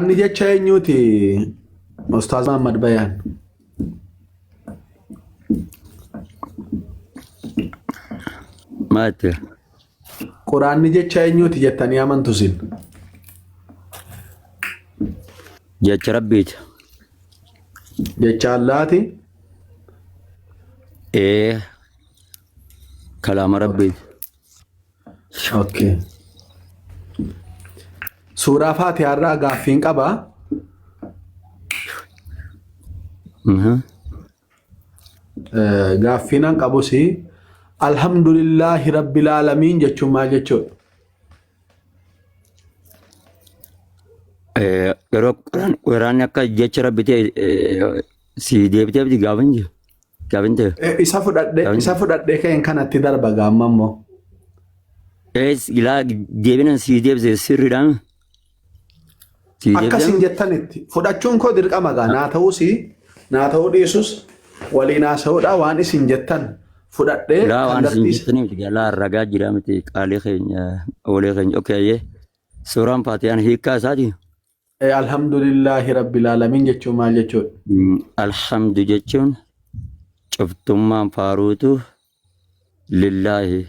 Inni jecha eenyuuti Ustaaz Muhammad Bayaan? Maal jette? Quraanni jecha eenyuuti jettanii amantu isin? Jecha Rabbiiti. Jecha Allaati. Ee kalaama Rabbiiti. Okay. Suuraa Faatihaa irraa gaaffiin qaba. Gaaffiin an qabus Alhamdulillaahi Rabbil Aalamiin jechuun maal jechuudha? Yeroo quraanni akka jecha rabbi ta'e si deebitee miti gaafa hin jiru. Gaafa hin ta'e. Isa fudhadhee isa fudhadhee ka'een kanatti darba gaamma immoo. Ilaa deebinan si deebise sirriidhaan. Si Akka isin deebisee jettanitti fudhachuun koo dirqama gaa naa ta'uus naa ta'uu dhiisus waliin haasa'uudha waan isin jettan fudhadhee laa waan isin kallattii jettanii miti laa ragaa jira miti qaalii keenya olee keenya okee ayyee suuraan faatiyaan hiikkaa isaati. Alhamdulillaahi rabbil aalamiin jechuun maal jechuudha? Alhamdu jechuun cuftummaan faaruutu lillaahi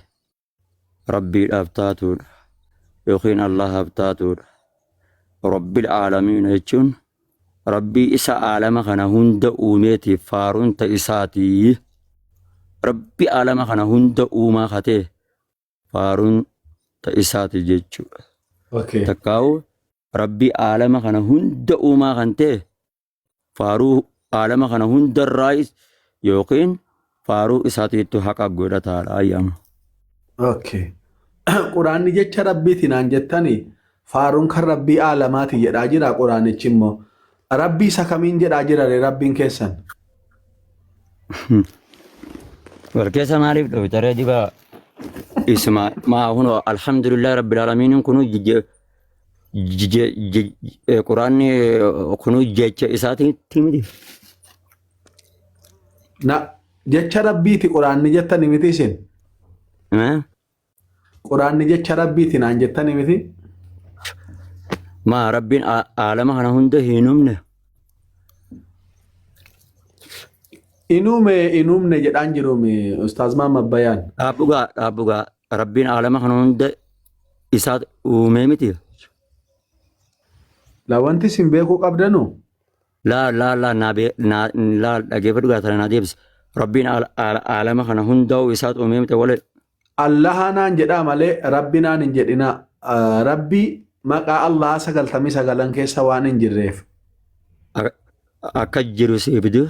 Rabbiidhaaf taatuudha yookiin Allahaaf taatuudha. Rabbil aalamiina jechuun Rabbii isa aalama kana hunda uumeetiif faaruun ta isaatii. Rabbi aalama kana hunda uumaa katee faaruun ta isaati jechuudha. Okay. Takkaa'u Rabbii aalama kana hunda uumaa kan ta'e faaruu aalama kana hundarraayis yookiin faaruu isaatiittu haqa godhataadha ayyaama. Okay. Quraanni jecha rabbiiti naan jettani faaruun kan rabbii aalamaati jedhaa jira quraanichi immoo. Rabbii isa kamiin jedhaa jira ree rabbiin keessan? Wal keessa maaliif dhufte ree dibaa isuma maa hunoo alhamdulillah rabbil aalamiin kunuu Quraanni kunuu jecha isaatiitti miti. Na jecha rabbiiti quraanni jettani miti isin. Eh? Quraanni jecha rabbiiti naan jettani miti. Maa rabbiin aalama kana hunda hin uumne. Inuume inuumne jedhaan jiruumi Ustaaz Mahammad Bayaan. Dhaabbugaa dhaabbugaa rabbiin aalama kana hunda isaa uumee miti. La wanti isin beekuu qabdanu Laa laa laa naa bee naa laa dhageeffadhu gaa tana naa deebisi. Rabbiin aalama kana hundaa'u isaatu uumee miti walee. Allaha naan jedhaa malee Rabbi naan hin jedhinaa. Rabbi maqaa Allaha sagaltamii sagalan keessa waan hin jirreef. Akka jiru siif fidu.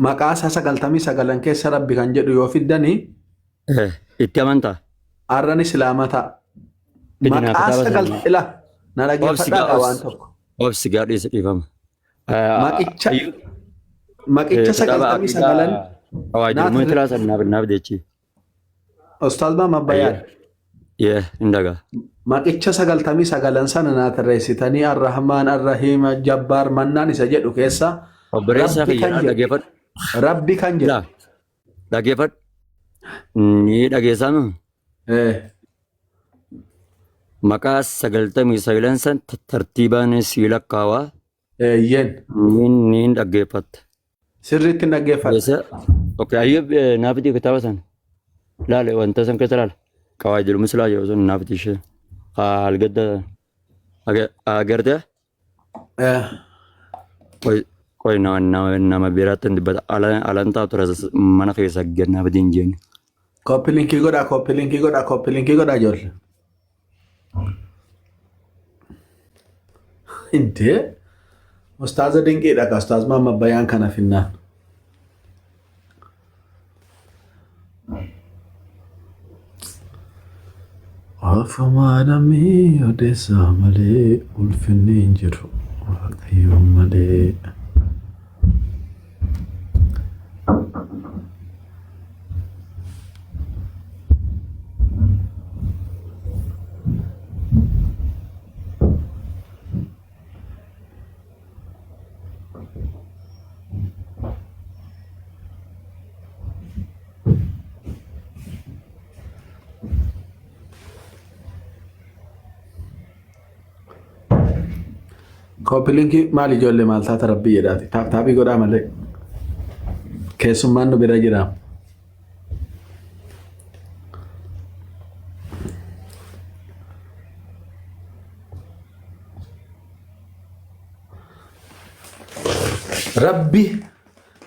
Maqaa isaa sagaltamii sagalan keessa Rabbi kan jedhu yoo fiddani Itti amantaa. Arran Islaama ta'a. Fidi naa Maqaa kitaaba sagal sana. ila na Obsi dhaggeeffadhaa gaa gaa waan obsi. tokko. Obsi gaa dhiisi dhiifama. Maqicha maqicha Kitaaba sagaltamii aqiidaa sagalan qawaayidul naa tarre mutilaa san naaf naaf jechi. Ustaaz Mahammad Ayyee Bayaan. yee hin dhagaa. Maqicha sagaltamii sagalan sana naa tarreessitanii Arrahmaan Arrahiim Jabbaar Mannaan isa jedhu keessa Obboleessa Rabbi kiyya kan naa jedhu dhageeffadhu. Rabbi kan jedhu Laa dhageeffadhu. Ni dhageessaama. Eh, Maqaa sagaltamii sagalan san tartiibaan sii lakkaawaa. Eeyyeen. Niin niin dhaggeeffatta. Sirriitti hin dhaggeeffadha. Keessa okay ayyub naaf fidi kitaaba sana. Laale wanta san keessa laale. Qawaayidul muslaa jedhu sun naaf fidi ishee. Haal gadda agartee Eh, qoy qoy nama nama nama biraatti hin dubbata. Alantaa ture mana keessa gad naaf fidi hin jenne. Copy linkii godhaa, copy linkii godhaa, copy linkii godhaa ijoollee. Intee ustaaza dinqiidha ka ustaaz Mahammad Bayaan kana finnaan. Ofumaa namni odeessaa malee ulfinni hin jiru waaqayyoon malee. Copy link maal ijoollee maal taata rabbii jedhaati. Taap taapii godhaa malee. Keessummaan nu bira jira. Rabbi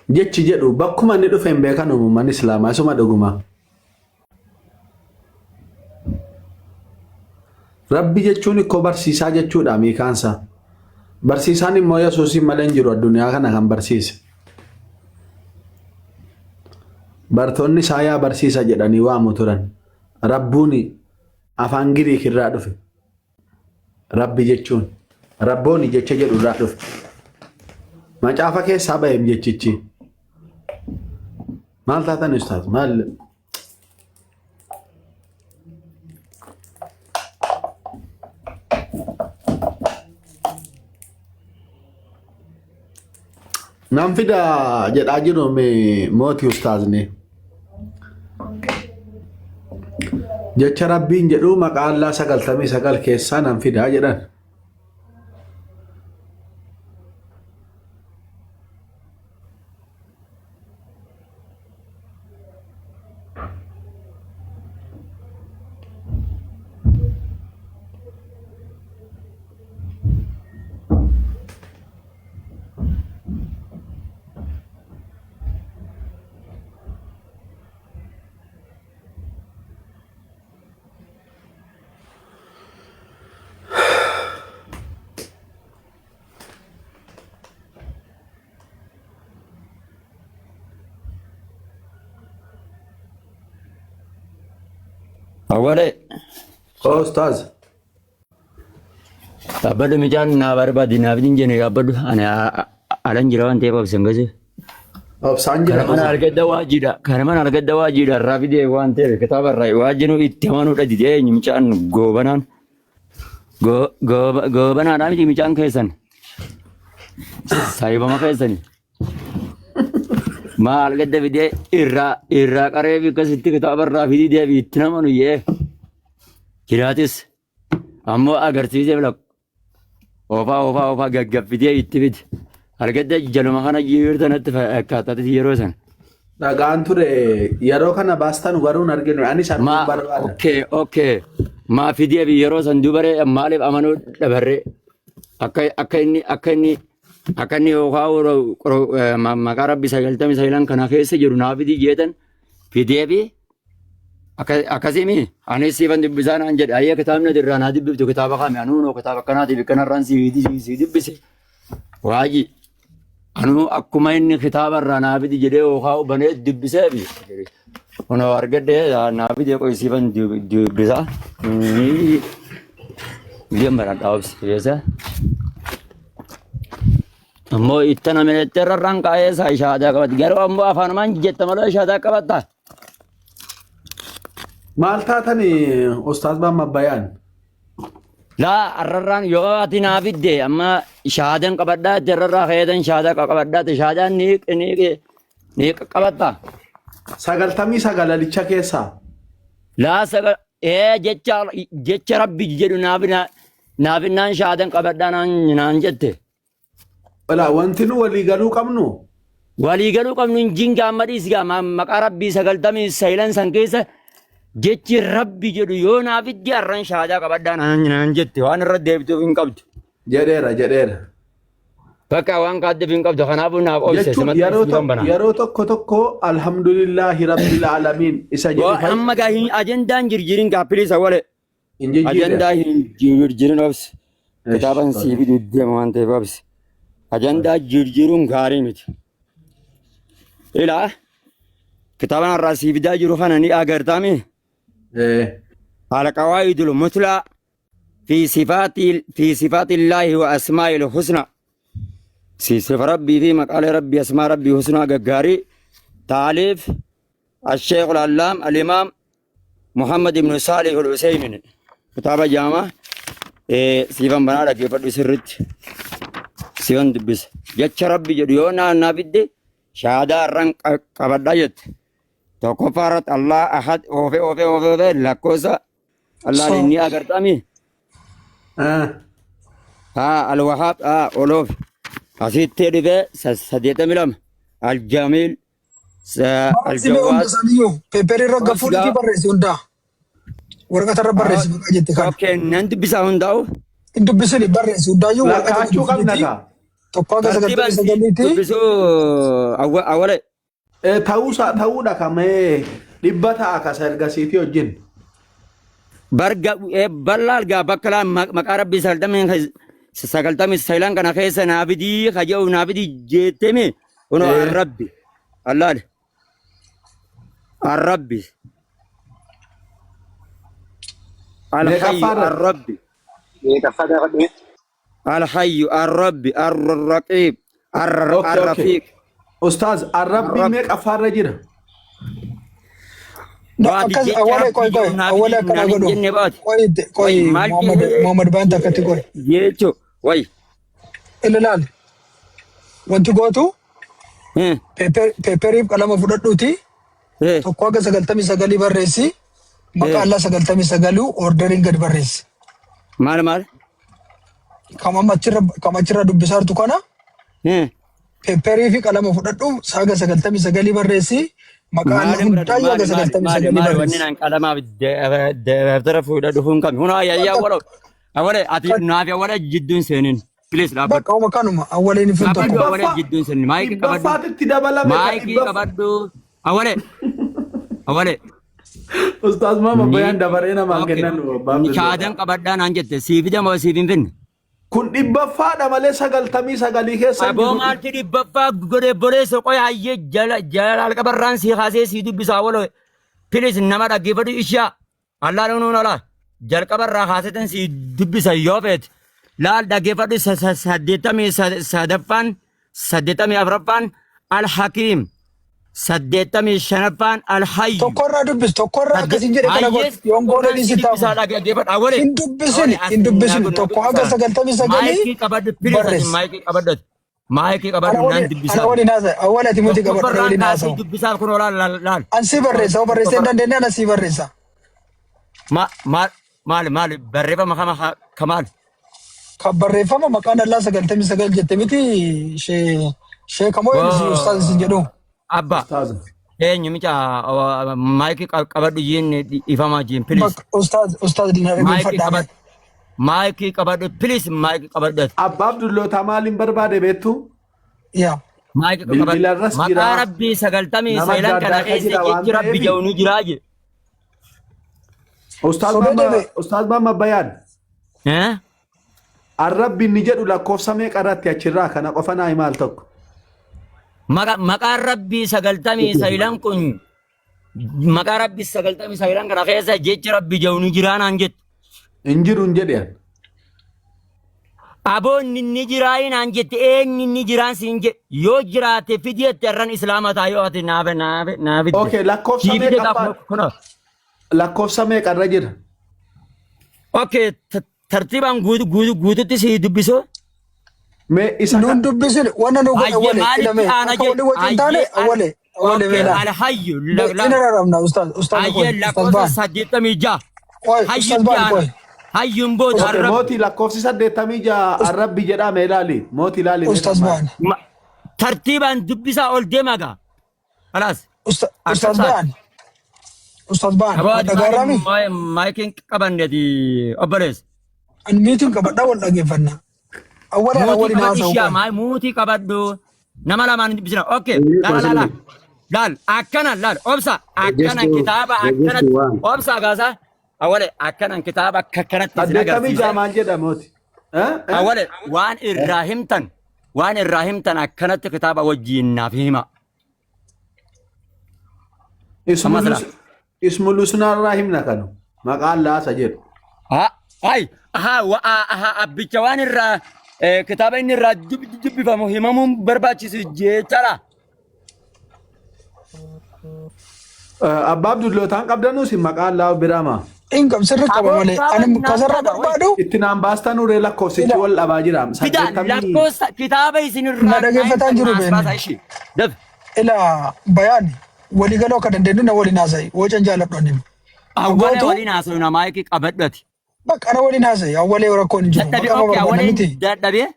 jechi jedhu bakkuma inni dhufe hin beekan uummanni islaamaa isuma dhuguma. Rabbi jechuun ikkoo barsiisaa jechuudha miikaansa. Barsiisaan immoo Yesuusiin malee hin jiru addunyaa kana kan barsiise. Bartoonni isaa yaa barsiisa jedhanii waamu turan. Rabbuun afaan Giriik irraa dhufe. Rabbi jechuun Rabbooni jecha jedhu irraa dhufe. Macaafa keessaa baheem jechichi. Maal taatan ustaaz? Maal? Nan fida jedhaa jiru mee mootii ustaazni. Jecha rabbiin jedhu maqaa Allaa 99 keessaa nan fidaa jedhan. Awwalee. Oo ustaaz. Dhaabbadhu mucaan naa barbaadi naaf hin jenne dhaabbadhu ani alan jira waan ta'eef obsan gase. Obsaan jira. Kana mana argadda waajiidha. Kana mana argadda waajiidha irraa fidee waan ta'eef kitaaba irraa waajjinu itti amanuudha didee eenyu mucaan goobanaan. Goobanaadhaa miti mucaan keessan. Saayibama keessani. Maal gadda fidee irraa irraa qaree fi akkasitti kitaaba irraa fidii deebi itti namanu yee. Jiraatis ammoo agarsiisee fila oofaa oofaa oofaa gaggaffitee itti fidi. Argadda jaluma kana jirta natti fakkaata yeroo sana. Dhagaan ture yeroo kana baastan garuu hin arginu. Anis arguun Ma barbaada. okay okay maa fidee fi yeroo san dubaree maaliif amanuu dabarree akka akka inni akka inni akka inni yookaan maqaa rabbi 99 kana keessa jiru naa fidii jeetan fidee fi akkasii anis siifan dubbisaa naan jedhe ayyee kitaabni ati irraa naa dubbiftu kitaaba kami anuunoo kitaaba akkanaatiif akkanarraan si dubbise waajii anuu akkuma inni kitaaba irraa naa fidi jedhee yookaan banee dubbisee fi kunoo argadhee naa fidee qoy siifan dubbisaa. Biyyan baradhaa obsi keessa. Ammoo itti namni irraan kaa'ee isaa shaadaa qabatti garuu ammoo afaanumaan jetta malee shaadaa qabatta. Maal taatani Ustaaz Baamma Bayaan? Laa arrarraan yoo ati naa fidde amma shaadan qabadhaa itti arrarraa fayyadam shaadaa qabadhaa itti shaadaan ni ni ni qabatta. 99 alicha keessaa. Laa sagal ee jecha jecha rabbi jedhu naaf naaf naan shaadan qabadhaa naan naan jette. Walaa wanti nu walii galuu qabnu Walii galuu qabnu hin jingaa amma dhiisi gaa maqaa rabbii 99 san keessa jechi rabbi jedhu yoo naaf itti har'an shaadaa qabadhaa naan naan jette waan irra deebituuf hin qabdu. Jedheera jedheera. Bakka waan kaaddeef hin qabdu kanaafuu naaf obse Jechuun simadha yeroo siifan tokko banaa. yeroo tokko tokko alhamdulillahi rabbil aalamiin isa jedhu fa'i Amma gaa hin ajendaan jirjirin gaa piliisa wale. Hin jijjiirre. Ajandaa hin jirjirin obsi. Esh, Kitaaban tole. sii fiduu deema waan ta'eef obsi. Ajandaa jirjiruun gaarii miti. Ilaa kitaaban har'aa sii fidaa jiru kana ni agartaami. Eh, Alqawaa'idul mutlaa fi sifaati fi sifaatillaahi wa asmaa'il husna. Si sifa rabbii fi maqaalee rabbii asmaa rabbii husnaa gaggaarii taaliif Asheekul Allaam Alimaam Muhammad ibn Saalih al-Usaymin kitaaba jaama siifan banaa dhaggeeffadhu sirritti siifan dubbisa jecha rabbi jedhu yoo naannaa fidde shaadaa irraan qabadhaa jette tokkoffaa irratti Allah ahad oofe oofe oofe oofe lakkoofsa Allah So, inni agartami ah, Haa Alwahaab haa Oloof asitti dhufee 82 Aljamiil Barreessi mee hunda Aljawaad isaaniiyyuu peeperii irra gafuudhii Osgaa barreessi hundaa. Waraqata irra barreessi maqaa jette kana. Okay, nan dubbisaa hundaa'u. Hin dubbisini barreessi hundaayyuu waraqata Lakkaa'achuu qabna dubbisiniiti. kaa. Tokko haga Tartiibaan sagaltamii si sagaliiti. dubbisuu awwale. Ta'uusaa ta'uudha kamee dhibba ta'a kasa ergasiitii wajjin. Barga bal'aa algaa bakka laa maqaa rabbii 99 kana keessa naa fidii kaja'u naa fidii jettemi kunoo arrabbi allaale arrabbi alhayyu Meeqaffaa irratti? arrabbi Meeqaffaa gaafadhu? alhayyu arrabbi arraqiib Okay, okay. arrafiiq Ustaaz, arrabbiin arrabbi meeqaffaa irra jira? baati Akkas jecha awwalee rabbii qoy qoy jedhu naa awwalee fidii akkana naan hin godhu. jenne baati Qoy qoy way maal Muhammad Muhammad baan takkatti qoy. jechu way Ilaali. Wanti gootu peeperiif qalama fudhadhuuti. Tokko haga 99 barreessi. Maqaa Allah 99 orderiin gad barreessi. Maal maal Kam amma achirra kam achirra dubbisaa jirtu kana peeperii fi qalama fudhadhu haga 99 barreessi. Maqaa Allah Maali muradu hundaayyuu haga maali maali maali 99 maali wanni barreessi. naan qalamaaf daftara fuudha dhufuun kami hunaa yayyaa Bakka walo awwale ati naafi awwale jidduun seenin please dhaabbadhu bakka uma kanuma awwaleen fin dhaabbadhu tokko. awwale Dhibbaffaa jidduun seenin maayikii qabadhu dhibbaffaatitti dabalame ka maayikii dhibbaffaa. qabadhu awwale awwale Ustaaz Maama ni Bayaan dabaree namaan okay kennan abbaan ni bilbilaa. shaadan qabadhaa naan jette sii fida moo siif hin finne Kun dhibbaffaadha malee 99 keessa hin Aboo jiru. maalti dhibbaffaa godhe boleessa qoy hayyee jala jala alqabarraan sii kaasee sii dubbisaa walo please nama dhaggeeffadhu ishaa Allah nuun ala jalqabarraa kaasetan sii dubbisa yoo feete laal dhaggeeffadhu 83ffaan 84ffaan alhakiim 85ffaan alhayyu Tokkorraa dubbis tokkorraa akkasiin jedhe kana hayyee godhi. Yoon goone tokkorraan sii dhiisi dubbisaa taamu. dhaggeeffadhu awwale Hin awwale dubbisini as hin dubbisini na tokko haga dubbisaa 99 maayikii qabadhu please ati barreessi. maayikii qabadhu maayikii Ana qabadhu naan waliin ana dubbisaa waliin haasa'e awwal ati muti qabadhu ana tokkoffarraan waliin kaasee haasa'u. dubbisaaf kun olaal laal laal An si barreessa yoo barreessee hin dandeenye ana si barreessa. Ma maal maal maal barreeffama kama kamaal Kan barreeffama maqaan Allah 99 jette miti shee shee kamoo si ustaaz isin jedhu. Abba Ustaaza. eenyu mica maayikii qabadhu jiin ifamaa jiin please Bakka ustaaz ustaaz diinaa maayikii dhaggeeffadhaa mee. qabadhu maayikii qabadhu please maayikii qabadhu ati. Abbaa Abdullootaa maaliin barbaade beektu? Yaa. Maayikii qabadhu Bilbilarras maqaa jira. rabbii sagaltamii Nama sagalan adda kana addaa ka keessa jira waan jechi rabbi ta'eef. jedhu ni jiraa je. Ustaaz Sobee Maama deeme. Ustaaz Maama Bayaan. Eh? Arrabbi inni jedhu lakkoofsa meeqa irratti achirraa kana qofa naa himaal tokko. Maqaan rabbii 99n kun maqaa rabbii 99n kana keessa jechi rabbi jedhu ni jiraa naan jettu. Hin jiru hin jedhe an. Aboonni ni jiraa naan jette eenyu ni jiraan siin jedhe yoo jiraate fidi jette irran islaama ta'a yoo ati naaf naaf naaf fidde. Okay, lakkoofsa Sii fide meeqaffaa gaaf kunoo. lakkoofsa meeqa irra jira? Okay, tartiibaan guutu guutu guututti sii dubbisoo. Mee isa Nun kan dubbisin wanna nu godhe Hayyee awwale maalitti ilame aana akka jedhe walii wajjin taane hayyee awwale awwale okay meelaa. alhayyu Be in laal araramna ustaaz ustaaz qoy hayyee ustaaz lakkoofsa baan 86 qoy ustaaz hayyutti baan aana qoy hayyuun booda Okay, arrabbi mootii lakkoofsi 86 arrabbi jedhame ilaali. Mootii ilaali mee ustaaz lammaan. baan Tartiibaan dubbisaa ol deemaa gaa kalaas akka ustaaz taate baan ustaaz baan aboo wal ati maali dhagaarraami maayikiin qabanneeti obboleessa an miitiin qabadhaa wal dhageeffanna awwale ana Muutii waliin qabadhu haasa'u ishaa qoy maal muutii qabadhu nama lamaan hin dubbisina. Okay laala laala laal akkanan laal obsa akkanan kitaaba akkanatti obsa gaasaa awwale akkanan kitaaba akka akkanatti isin 86 agarsiise maal jedha mooti? Eh? Eh? awwale waan irraa himtan waan irraa himtan akkanatti kitaaba wajjiin naaf hima. Amma sila. Ismul Husnaa irraa himna kanu. Maqaan laasa jedhu. Ay, ahaa, ahaa, abbicha waan irraa kitaaba inni irraa dubbifamu himamuun barbaachisu jechaadha. Abbaa Abdullootaan qabdanuus maqaan laa biraama. In qab sirri qaba Aboo malee kitaaba ani naaf kasarra qaba way. barbaadu Itti naan baastan uree lakkoofsichi ila wal dhabaa jira. Fida Saddeettamii lakkoofsa kitaaba isin na irraa irraa dhageeffataan himtan jiru naas beenne baasa ishii. Daf. ila bayaan waliigaloo akka dandeenyu na waliin haasa'i wacan jaaladhu ani Awwala gootu waliin haasofna maayikii qabadhu ati. Bakka ana waliin haasa'e awwalee rakkoon hin jiru. Dadhabee Maqaa okay barbaanna awaleen miti. dadhabee.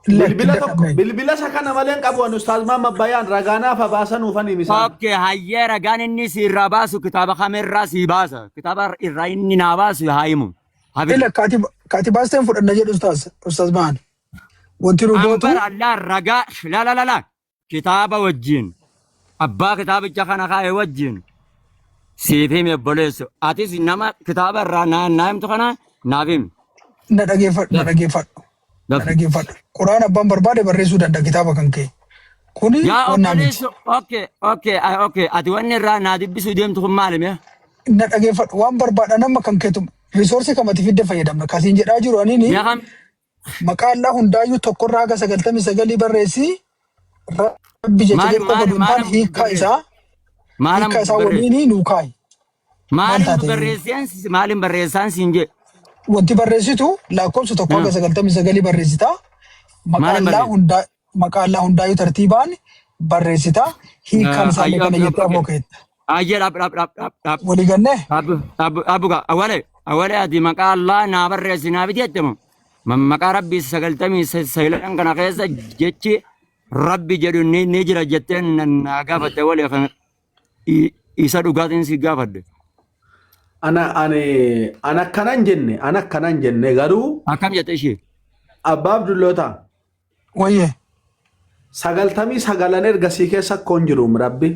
Lakki Bilbila tokko dadhabne. bilbila isa kana malee hin qabu ani Ustaaz Mahammad Bayaan ragaanaaf habaasan uufanii misaan. Okay hayyee ragaan inni si irraa baasu kitaaba kamirraa si baasa. Kitaaba irraa inni naa baasu haa himu. Haa fidu. Ila kaati kaati baasteen fudhanna jedhu ustaaz ustaaz Mahan. Wanti nu gootu Ambar Allah ragaa la la la la kitaaba wajjin abbaa kitaabicha kana kaa'e wajjin siif himi obboleessu. Atis nama kitaaba irraa naa naa himtu kana naaf himi. Na dhageeffadhu na Daf dhageeffadhu na daf. dhageeffadhu. Quraan abbaan barbaade barreessuu danda'a kitaaba kan kee. Kuni Yaa wannaa miti. obboleessu okay okay ah, okay ati wanni irraa naa dubbisuu deemtu kun maali mee? Na dhageeffadhu waan barbaadan amma kan keetu riisoorsii kamati fidde fayyadamna. Kasiin jedhaa jiru anini Mee kam maqaa Allah hundaayyuu tokkorraa haga 99 barreessi rabbi jecha maal jedhu qofa maal osoo hin taane maalan hiikkaa barreesse isaa maalan hiikkaa isaa barreesse waliin nuu kaa'i. Maal maalin taate barreesseen maalin barreessaan siin jee wanti barreessitu lakkoofsa tokko haga 99 barreessita. Maqaa maalin Allah barreesse hundaa maqaa Allah hundaayyuu tartiibaan barreessita. Hiikkaan isaallee kana jettee afoo keetta. Ayyee dhaab dhaab dhaab dhaab dhaab Walii gannee? dhaab dhaab dhaabuka awale awale ati maqaa Allah naa barreessi naa biti jette moo maqaa rabbii 99 kana keessa jechi rabbi jedhu ni jira jettee naa gaafatte awale kan isa dhugaatiin si gaafadhe. Ana ani ana akkanan jenne ana akkanan jenne garuu Akkam jette ishee? abbaa Abdulloota Wayyee. 99n ergasii keessa akkoo hin jiruum rabbi.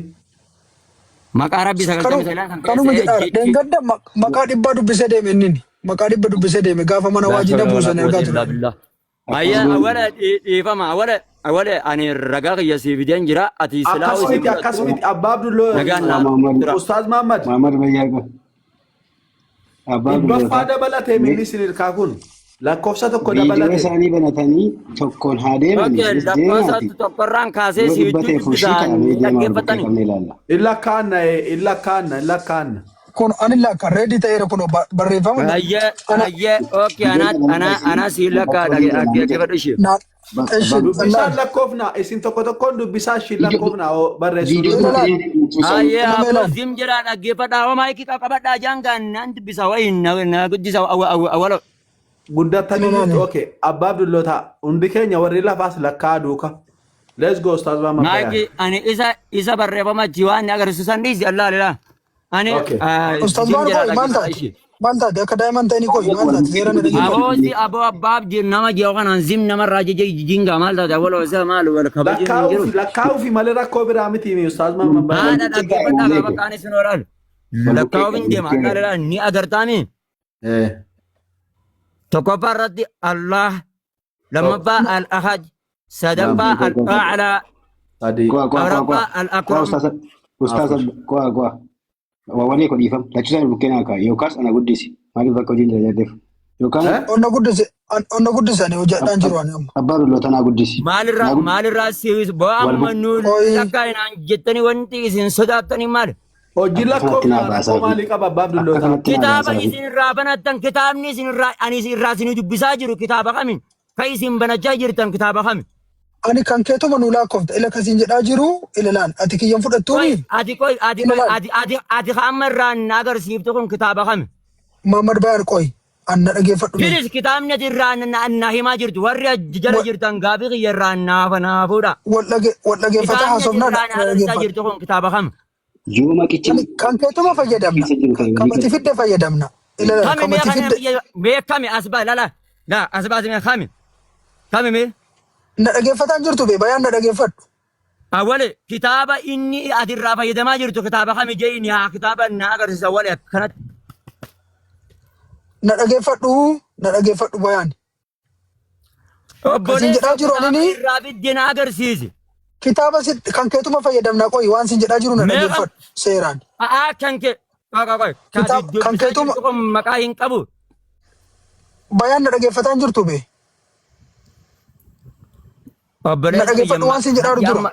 Maqaa rabbii 99 kan Kanuma keessa jedhaara. jechi Dheengadda maqaa dhibbaa dubbisee deeme inni. Maqaa dhibba dubbisee deeme gaafa mana laa waajjira hawla walaa buusan quwwata ergaa illaa ture. billah. Ayya awwala dhiifama awwala awwala ani ragaa kiyya sii fideen jira ati silaa Akkas osii miti akkas fudhattu miti abbaa Abdulloo nagaan naa Muhammad tura. Ustaaz Muhammad Muhammad Bayyaa Abbaa dhibbaffaa Abdullootaa. dabalatee Mee minni isin hirkaa kun lakkoofsa tokko viidiyoo dabalate. isaanii banatanii tokkoon haa deemani Okay, isinis lakkoofsa deemaati. tokkorraan kaasee Yoo si dhibba hedduu ta'e fushii dubbisaa ta'a mee ni deemaa wal bukkee dhaggeeffatani. qabnee ilaalla. Illa kaanna illa kaanna illa kaanna. Kun ani lakka ready ta'eera kun barreeffama Hayyee ana hayyee okay Viidiyoo ana kana ana banadhaa ana isin si lakka bakka hojii jira namni jedha. dhaggeeffadhu ishee. na eshi Dubbisaan laal lakkoofna isin tokko tokkoon dubbisaa ishiin Viidiyoo lakkoofna hoo barreessuu viidiyoo ila dura. laal dubbisanii isaanii Hayyee ila aboo meelaan zim jedhaa dhaggeeffadhaa hoo maayikii qaqqabadhaa jaangaan naan dubbisa wayi na guddisa awwalo. Guddattanii ila jirtu laal okay abbaa Abdulloota hundi keenya warri lafaas lakkaa duuka. Let's go Ustaaz Muhammad Bayaan. Maayikii ani isa isa barreeffama achi waan agarsiisu san dhiisi Allah lilaa. Ani Okay. Ustaz zim Baanu jedhaa qoy maal dhaggeeffadhaa taate ishee. maal taate akka daa'iman ta'anii qoy maal taate seera na dhaggeeffadhu. Aboo si aboo abbaaf nama jiru kanaan zim namarraa jeje jingaa maal taate awwaloo isa maal wal kabajuun hin jiru. Lakkaa'uufi lakkaa'uufi malee rakkoo biraa miti Ustaaz Muhammad Bayaan. Haadha dhaggeeffadhaa gaafa kaan isin olaal. Wal bukkee Lakkaa'uuf hin qabne deema bukkee Allah qabne. lilaa ni agartaami. Eh. Tokkoffaa irratti Allah Tokko lammaffaa al-ahad lama sadaffaa al-a'laa sadii Kuwa kuwa kuwa kuwa afraffaa kuwa al-akram ustaasa ustaasa afur. kuwa kuwa wawalee ko dhiifam lachuu isaanii bukkee naa kaa'i yookaas ana guddisi maaliif bakka hojiin jira jedheef yookaan Eh? Onna guddise onna guddise ani hojjedhaan jiru ani amma. abbaa dullootaa naa guddisi naa maalirraa guddisi maalirraa si wal amma buk nu Qoy lakkaa'inaan jettanii wanti isin sodaattanii maali? Hojii akka kanatti lakkoofna naa rakkoo baasaafi maalii qaba abbaa akka Abdullootaa? kanatti naa Kitaaba baasaafi isin irraa banattan kitaabni isin irraa ani isin irraa isin dubbisaa jiru kitaaba kami? Ka isin banachaa jirtan kitaaba kami? Ani kan keetuma nu lakkoofta ila kasiin jedhaa jiru ila laal ati kiyyan Qoy fudhattuuni ati qoy ati ila qoy laal ati ati ati ka amma irraa na agarsiiftu kun kitaaba kami? Muhammad Bayar qoy an na dhageeffadhu mee. Filis kitaabni ati irraa na himaa jirtu warri jala Wa- jirtan gaafii kiyya irraa naaf naa fuudha. Wal dhage- wal dhageeffataa Kitaabni ati haasofnaa irraa na na agarsiisaa dhageeffadhu. jirtu kun kitaaba kami? yoo maqichi Ani kan keetuma fayyadamna. keessa jiru ta'e walii Kamati gala fidde fayyadamna. Ila laal Kami mee kamati kana fidde biyya mee kami as ba lala la as baasi mee kami kami mee na dhageeffataan jirtu bee bayaan na dhageeffadhu. awwale kitaaba inni ati irraa fayyadamaa jirtu kitaaba kami jeeni haa kitaaba na agarsiisa awwale akkanatti. Na dhageeffadhu na dhageeffadhu bayaan. Kasiin Obboleessa jedhaa jiru kitaaba anini irraa fidde na agarsiisi. kitaaba si kan keetuma fayyadamna qoyi waan sin jedhaa jiru na Meeqa dhageeffadhu seeraan. a'aa kan kee qoy qoy qoy kan ati Kitaaba kan dubbisaa keetuma jirtu kun maqaa hin qabu. bayaan na dhageeffataan jirtu bee. Na Obboleessa kiyya dhageeffadhu waan sin jedhaa jiru dura. amma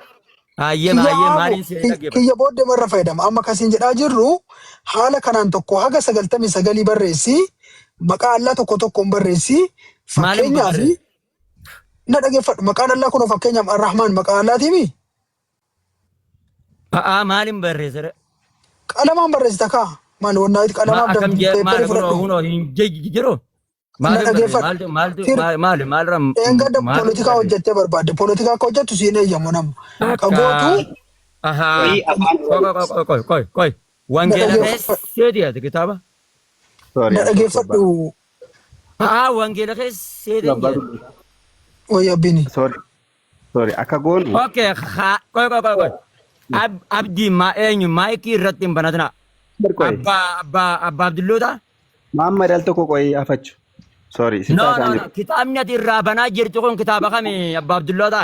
hayyee Kiyya hayyee aabu maaliin si dhaggeeffadhu. kiyya booddee marra fayyadama. Amma kasiin jedhaa jirru haala kanaan tokko haga 99 barreessi maqaa allaa tokko tokkoon barreessi Maaliin fakkeenyaaf barreessa? na dhageeffadhu maqaan allaa kun fakkeenyaaf Arrahmaan maqaa allaatiimi A'aa maaliin barreessa? ree? qalamaan barreessita kaa maal wannaa Ma qalamaaf akkam jee maal peepperii kunoo fudhadhu kunoo hin jiru. Na Maaliif barree? dhageeffadhu. Maaltu maaltu Fir maali maalirra dheengadda maaliif poolitikaa barree? hojjettee barbaadde. Poolitikaa akka hojjettu siin eeyyamu nama. Ka Akka gootu ahaa. Qoyii afaan Qoy qoy qoy qoy qoy qoy. na Wangeela dhageeffadhu. keessee dhiyaate kitaaba. Sorry, Na al tokko dhageeffadhu Haa wangeela keessee abbaa jedhe. dullootaa. wayya bini. Sorry, sorry. Akka goonu Okay, haa qoy qoy qoy qoy. Abdii maa eenyu maayikii irratti hin banatina. qoy. Abbaa Abdulloota. Muhammad al tokko qoy afachu. Sorry, sitti No no haasa'an no jiru. kitaabni ati irraa banaa jirtu kun kitaaba kami abbaa Abdulloota?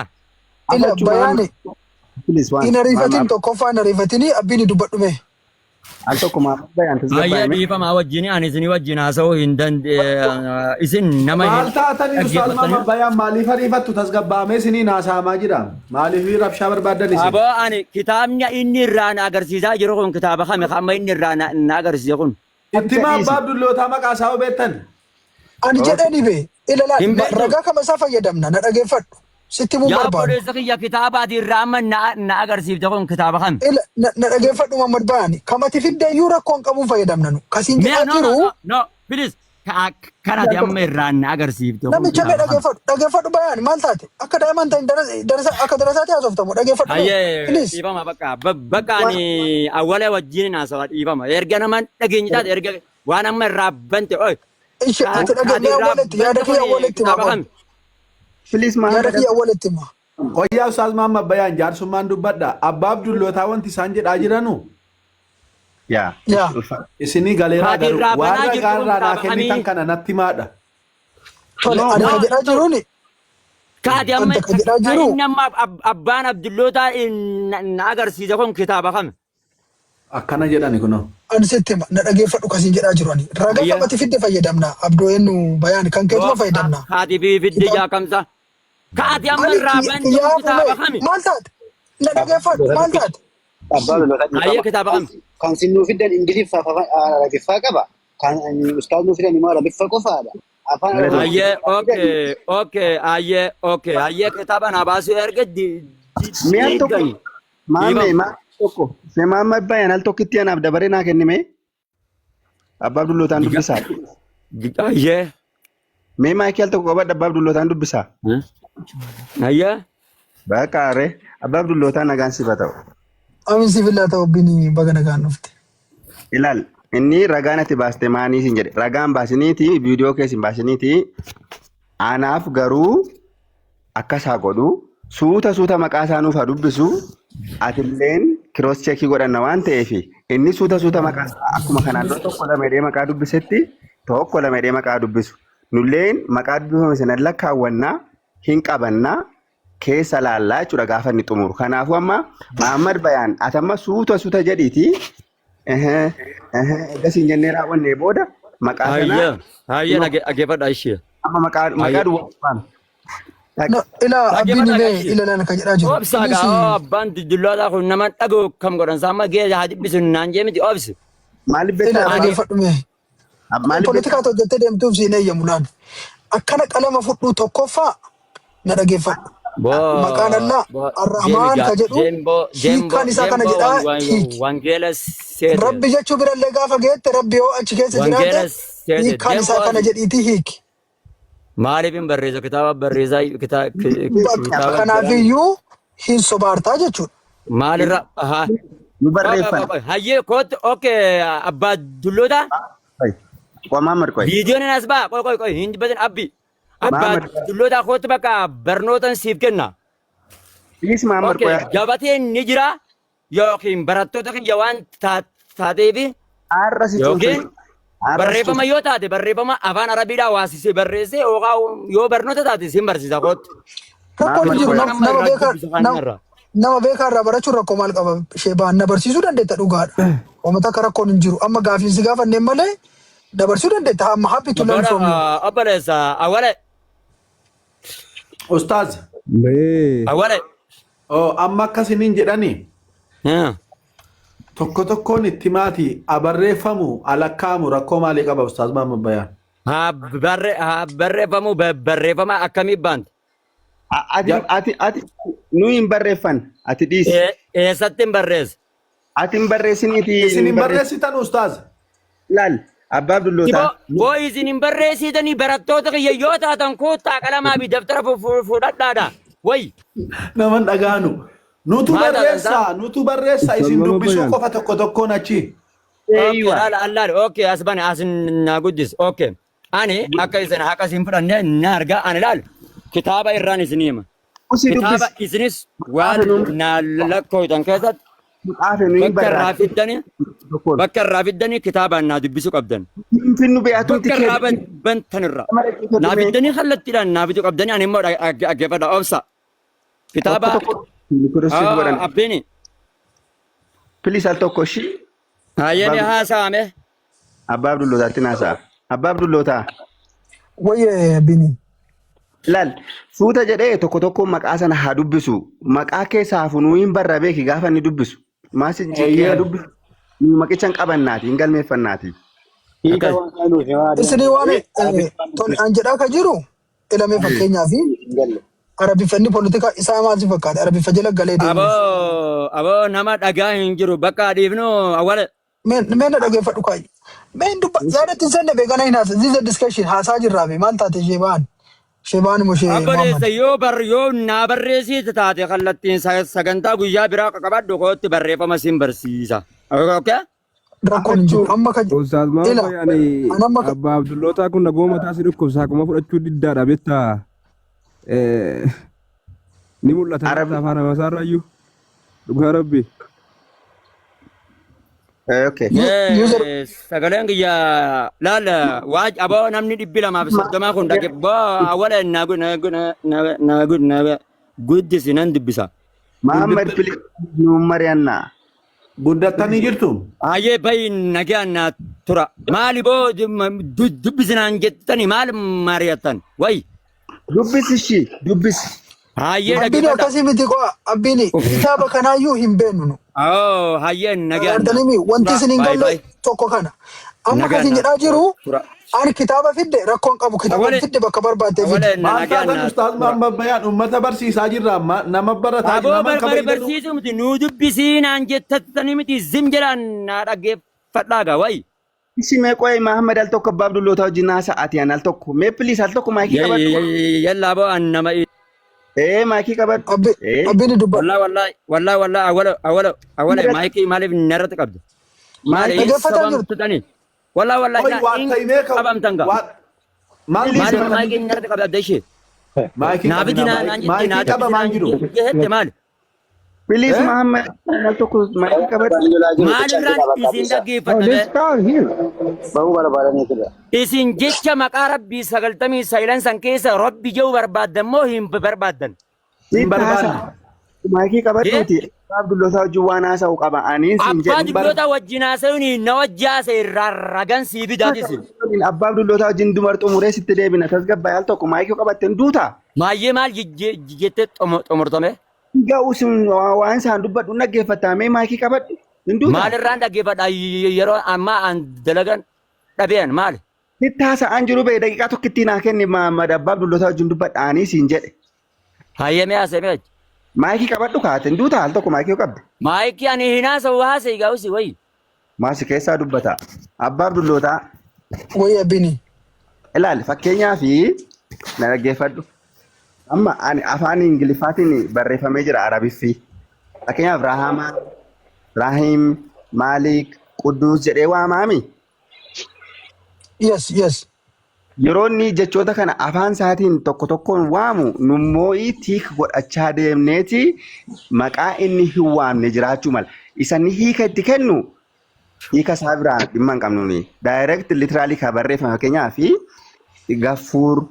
Ila Afachu bayaani Muhammad. Please hin once. ariifatin Muhammad tokkoffaa hin ariifatini abbiin dubbadhu mee. al tokko Muhammad bayaan Ayyee tasgabbaa'ime. dhiifama wajjin ani isinii wajjin haasa'uu hin dandeenye isin nama hin Maal taatanii Ustaaz dhaggeeffattanii. Maamad Bayaan maaliif ariifattu tasgabbaa'amee isiniin haasa'amaa jira? Maaliif rabshaa barbaaddan isin? Aboo ani kitaabni inni irraa na agarsiisaa jiru kun kitaaba kami amma inni irraa na agarsiise kun. Itti hima abbaa Abdullootaa maqaa isaa hoo beektan? Ani Okay. jedheeni bee ila laal Hin beektu. ragaa kama isaa fayyadamna na dhageeffadhu sitti himuu Yaa barbaadu. obboleessa kiyya kitaaba ati irraa amma na agarsiifte kun kitaaba kami? Ila na dhageeffadhu Muhammad Bayani kamati fidde iyyuu rakkoo hin qabuun fayyadamna nu kasiin Mee jedhaa no no jiru no no please kan ati amma irraa na agarsiifte kun namicha mee kitaaba kami? dhageeffadhu dhageeffadhu Bayani maal taate akka daa'iman ta'in darasa akka darasaatti haasoftamu dhageeffadhu mee Hayyee please. dhiifama bakka bakka ani awwalee wajjin haasawa dhiifama erga nama dhageenyi taate erga waan amma irraa bante oi Ishi ati dhage ati mee irraa awwaletti yaada bante kiyya kun awwaletti himaa kitaaba qoy kami? Please yaada Muhammad kiyya awwaletti himaa. Qoyyaa Ustaaz Mahammad Bayaan jaarsummaan dubbadha. Abbaa Abdullootaa wanti isaan jedhaa jiranu Yaa. Yaa. isinii galeeraa Ati garuu irraa waan banaa jirtu ragaa kun irraa naa kitaaba kennitan kamii? kana natti himaadha. Tole No, ani No ka jedhaa no jiruuni kaati amma anta ka jedhaa ka jiru inni amma abbaan Abdullootaa na agarsiise kun kitaaba kami? Akkana jedhani kunoo. Ani sitti hima na dhageeffadhu kasiin jedhaa jiru ani. Ragaa Ayya. kamati fidde fayyadamna abdoo ennu bayaan kan keetuma fayyadamna. Kaati fi fidde Kitaaba jaakamsa. Kaati amma ani irraa bantu kun kiyyaa kitaaba fume kami? maal taate na dhageeffadhu maal taate. Abbaa lolootaa Ayyee dhiifama. kitaaba kami? Kan sin nuu fiddan Ingiliffa Arabiffa qaba. Kan ustaaz nuu fidan immoo Arabiffa qofaadha. Afaan Oromoo Ayyee okay okay ayyee okay ayyee kitaaba naa baasuu erga Mee al tokko diigani. maame Dhiifama. maame tokko mee maama bayaan al tokkitti anaaf dabaree naa kennime abbaa Abdullootaan dubbisaa. Ayyee. Mee maayikii al tokko qabadha abbaa Abdullootaan dubbisaa. Ayyee. Baqa ree abbaa Abdullootaa nagaan siif haa ta'u. Amin siif illaa ta'u bini baga nagaan dhufte. Ilaal inni ragaan ati baaste maanii siin jedhe ragaan baasiniiti viidiyoo keessa hin baasiniiti anaaf garuu akkas haa godhu suuta suuta maqaa isaa nuuf haa dubbisu atilleen kiroos cheekii godhanna waan ta'eef inni suuta suuta maqaa isaa akkuma kanaan dura tokko lama jedhee maqaa dubbisetti tokko lama jedhee maqaa dubbisu nulleen maqaa dubbifame sana lakkaawwannaa hin qabannaa keessa laallaa jechuudha gaafa inni xumuru. Kanaafuu amma Muhammad Bayaan ati amma suuta suuta jedhiiti ergasii jennee raawwannee booda maqaa sana Ayyee ayyee dhaggeeffadha ishee. amma maqaa maqaa Ayyee. duwwaa waan. No, ilaa abbiin Dhaggeeffadha mee ishee. ila laala ka jedhaa jiru. Obsa Innis gaa abbaan dullootaa kun nama dhaga'u kam godhan saama gee haa dhibbisu naan jee miti obsi. Maaliif ila beektaa abbaa dhageeffadhu mee. maaliif beektaa Poolitikaa hojjettee deemtuuf siin eeyyamu laan. Akkana qalama fudhuu tokkoffaa na dhageeffadhu. Boo Maqaan Allah boo deemi Arrahmaan gaa ka jedhu deemboo deemboo hiikkaan isaa kana deemboo jedhaa hiiki. wangeela seete Rabbi jechuu birallee gaafa geette Rabbi yoo achi keessa wangeela jiraate seete hiikkaan isaa deemboo kana jedhiitii hiiki. maaliif hin barreessa kitaaba barreessaa Bakka kitaaba jedhan kanaafiyyuu hin sobaartaa jechuudha. maalirra haa nu barreeffan. hayyee kootti okay abbaa dulloota Qoy Muhammad qoy. viidiyoon as ba'a qoy qoy qoy hin dubbatin abbi abbaa Muhammad dulloota kootti bakka barnootan siif kenna please Muhammad okay qoy. gabateen ni jira yookiin barattoota kiyya waan taateefi Har'a si yookiin cuunfe. Har'a si barreeffama yoo taate barreeffama afaan arabiidhaa waasisee barreessee yookaan yoo barnoota taate siin barsiisa kootti. Rakkoon hin Muhammad jiru qoy. Kan amma nama irraa beekaa dubbisu kan irraa. nama beekaa irraa barachuun rakkoo maal qaba sheebaan na barsiisuu dandeetta dhugaadha. Uummata akka rakkoon hin jiru amma gaafiin si gaafanneen malee dabarsuu dandeetta amma happy to learn Bara from you. obboleessa awwale Ustaaz Mee awwale. oh, amma akkasiniin jedhani tokko tokkoon itti maati abarreeffamu alakkaa'amu rakkoo maalii qaba Ustaaz Mahammad Bayaan? Haa barreeffamu barreeffama akkamii baanta? Ati ati ati nu hin barreeffan ati dhiisi. Eessatti hin barreessa? Ati hin barreessiniiti Isin hin hin barreessin. barreessitan Ustaaz? Laal Abbaa Abdullootaa. Boo boo isin hin barreessitanii barattoota kiyya yoo taatan koottaa qalamaa fi daftara fudhadhaadha. Way Naman dhagaanu. Nutu maal taatan taa? barreessaa, nutu barreessaa Ustaaz isin Maamad dubbisuu Bayaan. qofa tokko tokkoon achi. Okay, Eeywa. laala allaale. Okay, as bane as naa guddis. Okay. Ani akka isin haqa isin fudhanne na argaa ani laal kitaaba irraan isin hima. Usii Kitaaba dubbisi. isinis Maqaa waan fenuun naa lakkooytan keessatti maqaa fenuun bakka irraa barraa'e. fiddani Tokkoon. bakka irraa fiddanii kitaabaan naa dubbisuu qabdan. Finfinnu beeyatumti Bakka kee irraa bantan irraa. nama dhaggeeffatu Naa mee fiddanii kallattiidhaan naa fiduu qabdanii ani immoo dhaggeeffadha obsa. tokko Kitaaba tokko request godhan. abbiini Please al tokko ishii hayyee haasa'ame. Abbaa Abdullootaatti naasa'a. Abbaa Abdullootaa. Wayyee Bini. Laal suuta jedhee tokko tokko maqaa sana haa dubbisu. Maqaa keessaa hafu nuu hin barra beeki gaafa inni dubbisu. Maas jiqqee haa dubbisu. Nu maqicha hin qabannaati hin galmeeffannaati. Hiika Akkas. waan kana nuuf himaa deemaa. Isinii waan tole an jedhaa ka jiru ilamee fakkeenyaa fi Hin galle. Arabiffanni poolitikaa isaa maal si fakkaata? Arabiffa jala galee deemuuf. Aboo aboo nama dhagaa hin jiru bakka dhiifnu awwala. Mee mee na dhageeffadhu kaayyu. Mee hin dubba yaada ittiin seenne beekana hin haasa. This is a discussion haasaa jirraa be maal taate ishee ba'an. Ishee ba'an immoo ishee Muhammad. Obboleessa yoo bar yoo naa barreessiite taate kallattiin sagantaa guyyaa biraa qabadhu kootti barreeffama siin barsiisa. Okay? Rakkoon hin jiru. Amma ka Ustaaz Maamad ila Bayaan an amma ka abbaa Abdullootaa kun nagoo mataa si dhukkubsa akkuma fudhachuu diddaadha beektaa. Ni mul'ata Arab beektaa afaan hawaasaarraayyuu. Dhugaa rabbi. Okay. user Sagaleen kiyya laal waaj aboo namni 230 kun dhage boo awwala na na na na na guddisi nan dubbisa. Muhammad please nuun mari'annaa. Guddattanii jirtu. Ayyee bayi nagaan naa tura. Maali boo dubbisinaan jettani maal mari'attan? Wayi. Dubbisi ishii dubbisi. Hayyee Abbiin dhaggeeffadha. akkasii miti qo'a abbiin kitaaba kanaayyuu hin beeknu nu. Oo hayyee nagaan naa Arganimi wanti tura. isin hin Baay galle baay. tokko kana. Amma Nagaan kasin naa jedhaa jiru tura. ani kitaaba fidde rakkoon qabu kitaaba Awwalee fidde bakka barbaadde fidde. awwalee Maal nagaan taatan naa Ustaaz tura. Mahammad Bayaan uummata barsiisaa jirra amma nama barataa Aboo nama bar bar kabajnu. barsiisuu miti nuu dubbisii naan jettattanii miti zim jedhaan naa dhaggeeffadhaa gaa wayi. Isi mee qo'ee Muhammad al tokko abbaa Abdullootaa wajjin haasa'aati an al tokko. Mee please al tokko maayikii qabadhu. Yallaa boo an nama Ee maayikii qabadhu. Abbi Ee. abbiin dubbadhu. Wallahi wallahi wallahi wallahi awwala awwala awwala maayikii maaliif narratti qabda? Maali hin Dhaggeeffataa jirtu. sobamtutani? Wallahi wallahi Oi hin waan ta'imee ka qabamtan gaa. waan maal Maaliif goota maayikii narratti qabda adda ishee? maayikii Naa fidi qabina naa naan jetti naa maayikii qaba dubbisi maan naan jiru. jette maali? Please Eh? Muhammad al tokko maayikii qabadhu. Maalirraan isin Oh, dhaggeeffadha this bee? car here. Bahuu barbaadanii ture. Isin jecha maqaa rabbii 99 san keessa rabbi jedhu barbaaddan moo hin barbaaddan? Hin Sitti barbaanne. haasa'a. Maayikii Jee? qabadhuuti. Abbaa Abdullootaa wajjin waan haasa'u qaba. Aniin siin Abbaa jedhu. dulloota wajjin haasa'uun na wajji haasa'e irraa ragan sii fidaati isin. Abbaa Abdullootaa wajjin dumar xumuree sitti deebina. Tasgabbaa'e al tokko maayikii qabatte hin duutaa. Maayyee maal jettee xumurtame? Ga'u sun waan isaan dubbadhu hin dhaggeeffattaa mee maayikii qabadhu hin duutaa. Maalirraan dhaggeeffadha yeroo ammaa an dalagan dhabeen maali? Sitti haasa'aan jiru bee daqiiqaa tokkittii naa kenni Muhammad Abbaa Abdullootaa wajjin dubbadha anii siin jedhe. Hayyamee haasa'e achi. Maayikii qabadhu kaate hin duutaa al tokko maayikii qabde. Maayikii ani hin haasa'u haasa'e gaa'usi wayi. Maasi keessaa dubbata. Abbaa Abdullootaa Wayii abbiin. ilaali fakkeenyaa fi na dhaggeeffadhu. Amma ani afaan Ingiliffaatiin barreeffamee jira Arabiffi. Fakkeenyaaf Rahamaa, Rahim, Maalik, Quddus jedhee waamaami. Yes. Yeroo inni jechoota kana afaan isaatiin tokko tokkoon waamu nummoo tiik godhachaa deemneeti maqaa inni hin waamne jiraachuu mala. Isa inni hiika itti kennu hiika isaa biraa dhimma hin qabnu nuyi. Direct literally kan barreeffame fakkeenyaaf Gaffuur,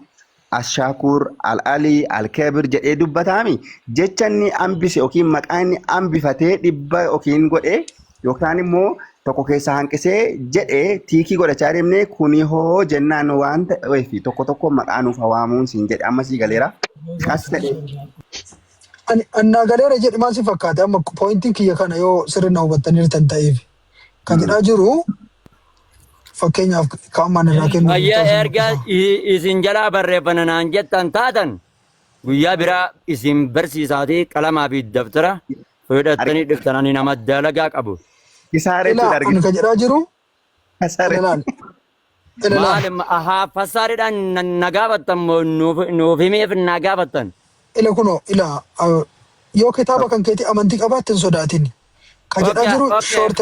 Ashaakur, Al-Ali, Al-Kebir jedhee dubbataami. Jecha inni hambise yookiin maqaa inni hambifatee dhibba yookiin godhee yookaan immoo tokko keessaa hanqisee jedhee tiikii godhachaa deemnee kuni hoo jennaan waan ta'eef tokko tokko maqaa nuuf waamuun siin jedhe amma sii galeera. Qas ta'e Ani annaa galeera jedhe maal si fakkaate amma pointiin kiyya kana yoo sirri na hubattaniirtan ta'eef. Kan jedhaa jiru fakkeenyaaf kaamaan irraa kennu Ayya murtaa'u erga isin jalaa barreeffanna naan jettan taatan guyyaa biraa isin barsiisaatii qalamaa fi daftara fudhattanii dhuftan ani nama dalagaa qabu. Kisaara Ilaa jechuudha ani argite. kan jedhaa jiru Kisaara. ilaal. Ila laal. Maal haa fassaariidhaan na gaafattan moo nuuf himeef na gaafattan? Ila kunoo ila yoo kitaaba kan keetii amantii qabaatte hin sodaatin. Ka jedhaa Okay, jiru okay. short.